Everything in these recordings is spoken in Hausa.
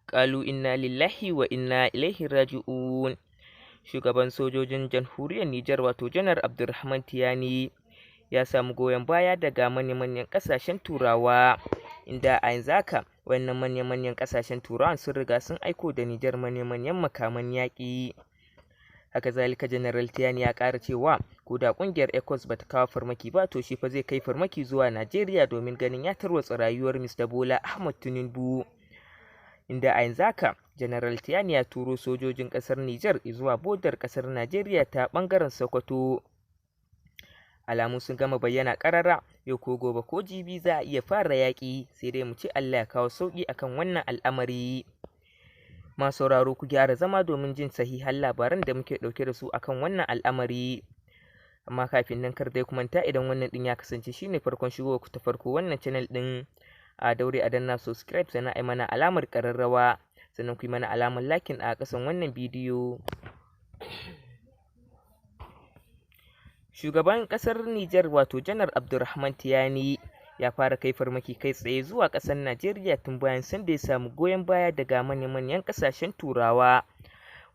Qalu inna lillahi wa inna ilaihi raji'un. Shugaban sojojin jamhuriyar Nijar, wato Janar Abdurrahman Tiyani, ya samu goyon baya daga manya-manyan ƙasashen Turawa, inda a yanzu haka wannan manya-manyan ƙasashen Turawan sun riga sun aiko da Nijar manya-manyan makaman yaƙi. Haka zalika, General Tiyani ya ƙara cewa ko da ƙungiyar ECOWAS bata kawo farmaki ba, to shi fa zai kai farmaki zuwa Najeriya domin ganin ya tarwatsa rayuwar Mr. Bola Ahmad Tinubu. Inda a yanzu haka General Tiyani ya turo sojojin ƙasar Nijar zuwa bodar ƙasar Najeriya ta ɓangaren Sokoto. Alamu sun gama bayyana ƙarara, yau ko gobe ko jibi za a iya fara yaƙi, sai dai mu ce Allah ya kawo sauƙi akan wannan al'amari. Masu sauraro, ku gyara zama domin jin sahihan labaran da muke ɗauke da su akan wannan al'amari. Amma kafin nan, kar dai ku manta, idan wannan ɗin ya kasance shine farkon shigowa ku ta farko wannan channel ɗin, a daure a danna subscribe, sannan a yi mana alamar ƙararrawa, sannan ku yi mana alamar liking a ƙasan wannan bidiyo. Shugaban ƙasar Nijar, wato Janar Abdurrahman Tiyani, ya fara kai farmaki kai tsaye zuwa ƙasar Najeriya tun bayan sanda ya samu goyon baya daga manya-manyan ƙasashen Turawa.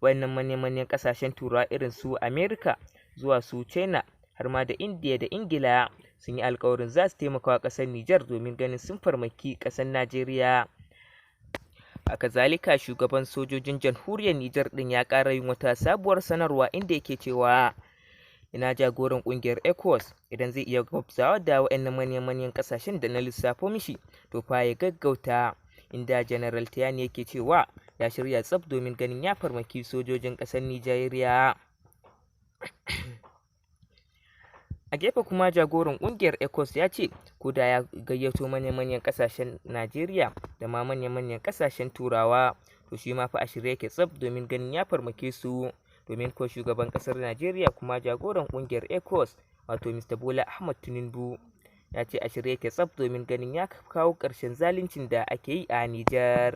Wayannan manya-manyan ƙasashen Turawa irin su Amerika zuwa su China har ma da India da Ingila sun yi alkawarin za su taimaka wa ƙasar Nijar domin ganin sun farmaki ƙasar Najeriya. Haka zalika, shugaban sojojin jamhuriyar Nijar ɗin ya ƙara yin wata sabuwar sanarwa, inda yake cewa ina jagoran ƙungiyar ECOWAS, idan zai iya gwabzawa da waɗannan manyan-manyan ƙasashen da na lissafo mishi, to fa ya gaggauta. Inda General Tiyani yake cewa ya shirya tsaf domin ganin ya farmaki sojojin ƙasar Nijeriya. A gefe kuma, jagoran ƙungiyar ECOWAS ya ce ko da ya gayyato manya-manyan ƙasashen Najeriya da ma manya-manyan ƙasashen Turawa, to shi ma fa a shirye yake tsaf domin ganin ya farmake su, domin ko shugaban ƙasar Najeriya kuma jagoran ƙungiyar ECOWAS, wato Mr. Bola Ahmad Tinubu, ya ce a shirye yake tsaf domin ganin ya kawo ƙarshen zaluncin da ake yi a Nijar.